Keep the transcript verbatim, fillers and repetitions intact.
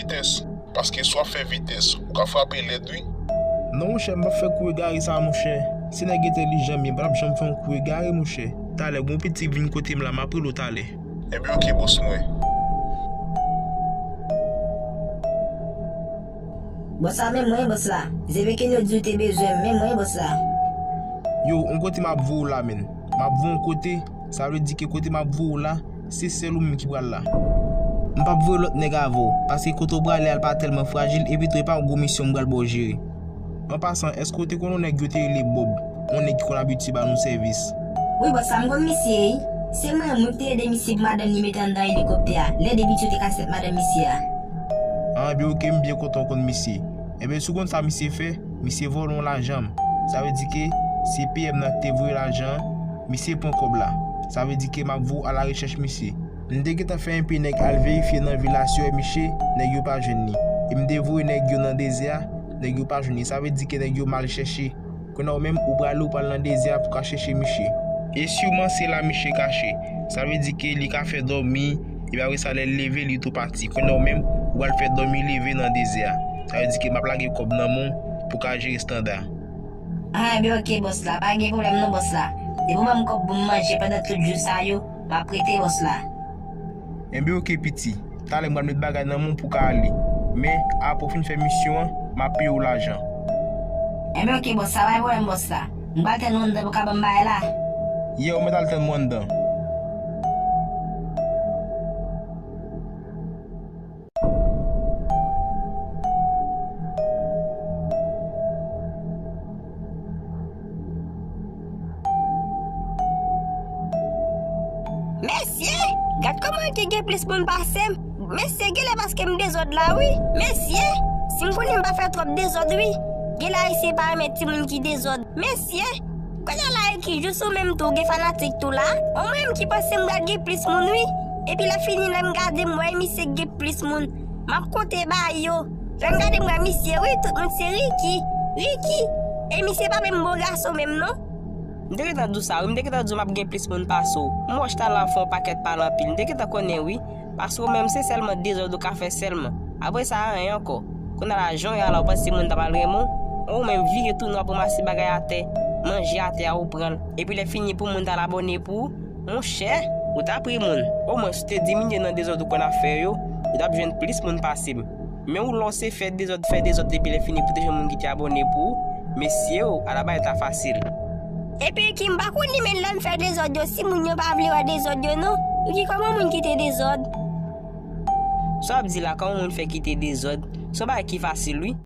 vitès. Paske si w ap fè vitès, ou ka frape lèd, wi. Non, monchè, m p ap fè kou egare sa, monchè. Si nèg entèlijan, men m p ap janm fè yon kou egare, monchè. Talè, gon piti vin kote m la, m ap rele w talè. Enben, oke, bòs mwen. Bòs la, men mwen, bòs la. Zebe Kenyo di w te bezwen m, men mwen, bòs la. Yo, on kote m ap voye w la, menn. M ap voye w on kote, sa vle di ke kote m ap voye w la, se sèl ou menm ki pral la. M p ap voye lòt nèg avè w, paske kote w prale a l pa tèlman frajil, epi tou e pa yon gwo misyon m pral ba w jere. An pasan, èske w te konn yon nèg yo te rele Bòb, yon nèg ki konn abitye ba nou sèvis? Wi, bòs la, m konn misye, wi. Se mwen menm wi ki te ede misye pou madanm li mete anndan elikoptè a, lè de piti yo te kase tèt madanm misye a. An, ebyen, oke, m byen kontan w konn misye. Ebyen, si w konn sa misye fè, misye vòlè yon lajan m. Sa vle di ke se P M nan ki te voye lajan an, misye pran kòb la. Sa vle di ke m ap voye w alarechèch misye. M te gentan fè enpe nèg al verifye nan vil la si w wè misye, nèg yo pa jwenn li. E m te voye nèg yo nan dezè a, nèg yo pa jwenn li. Sa vle di ke nèg yo mal chèche. Kounye a ou menm, ou prale, ou pral nan dezè a pou ka chèche misye. E siman se la misye kache. Sa vle di ke li ka fè dòmi, epi apre sa lè l leve, li tou pati. Kounye a ou menm, ou pral fè dòmi leve nan dezè a. Sa vle di ke m ap lage kòb nan men w pou ka jere estanda. Ah, ebyen oke, bòs la. Pa gen pwoblèm non, bòs la. Depi w ban m kòb pou m manje pandan tout jou sa yo, m ap rete, bòs la. Enben oke, piti. Talè m pral met bagay nan men w pou w ka ale. Men, apre w fin fè misyon an, m ap peye w lajan. Enben oke, bòs la. Pa gen pwoblèm, bòs la. M pral tann ou anndan pou w ka ban m bagay la. Yeah, ou mèt al tann mwen anndan. Mesye, gad kòman ki gen plis moun pase m. Mesye, genlè paske m dezòd la wi. Mesye, si m konnen m pa fè twòp dezòd wi. Genlè ayisyen pa renmen timoun ki dezòd. Mesye, kounye a la e ki jous ou menm tou gen fanatik tou la? Ou menm ki panse m pral gen plis moun wi. Epi lè fini lè m gade m wè misye gen plis moun. M ap konte ba yo. Lè m gade m wè misye wi, tout moun se Ricky, Ricky. E misye pa menm bon gason menm non. M te gentan di w sa wi, m te gentan di w m ap gen plis moun pase w. M wè w chita la w fè yon pakèt pale anpil, m te gentan konnen wi. Paske w menm se sèlman dezòd ou ka fè sèlman. Apre sa anyen ankò. Kounye a la jan w ye a la ou panse moun ta pral renmen w? Ou menm vire tounen w ap ranmase bagay atè, manje atè a ou pran l. Epi lè fini pou moun t al abòne pou ou, monchè, ou t ap ri moun. Omwen si w te diminye nan dezòd ou konn ap fè yo, ou t ap jwenn plis moun pase m. Men ou lè w se fè dezòd, fè dezòd epi lè fini pou te jwenn moun ki te abòne pou ou, mesye o, ala bagay ta fasil. Epi Ricky m pa konnen men lè m fè dezòd yo si moun yo pa vle wè dezòd yo non. Ricky kòman moun kite dezòd? Sa w ap di la kòman moun fè kite dezòd? Se yon bagay ki fasil wi.